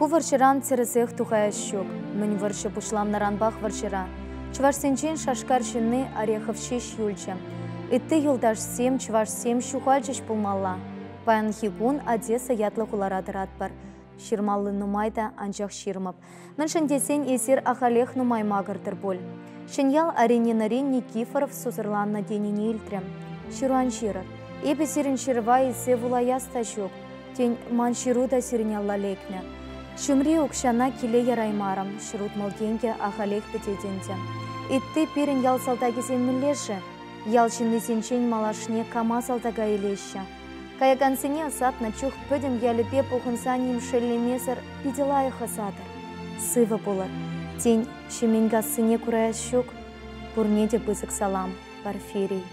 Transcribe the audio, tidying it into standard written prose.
Ку вӑрҫӑран тӗрӗсех тухаяс ҫук. Мӗн вӑрҫӑ пуҫланнӑранпах вӑрҫӑра. Чӑвашсенчен Шашкар ҫынни Орехов ҫеҫ юлчӗ. Ытти юлташсем, чӑвашсем ҫухалчӗҫ пулмалла. Паянхи кун Одесса ятлӑ хулара тӑратпӑр. Ҫырмалли нумай та, анчах ҫырмӑп. Мӗншӗн тесен эсир ахалех нумай макӑртӑр пуль. Ҫӗньял Арининӑри Никифоров сусӑрланнӑ тенине илтрӗм. Ҫыру ан ҫырӑр. Эпӗ сирӗн ҫырӑва илсе вулаяс та ҫук. Тен, ман ҫыру та сирӗн алла лекнӗ. Ҫумри укҫана киле яраймарӑм, 160 тенкӗ ахалех пӗтет ӗнтӗ. Ытти пирӗн ял салтакӗсем мӗнле-ши? Ял ҫыннисенчен малашне кама салтака илеҫҫӗ? Каякансене ӑсатнӑ чух пӗтӗм ялӗпе пухӑнса ним шеллемесӗр питӗ лайӑх ӑсатӑр. Сывӑ пулӑр. Тен, Ҫеменкассине кураяс ҫук? Пурне те пысӑк салам, Порфирий.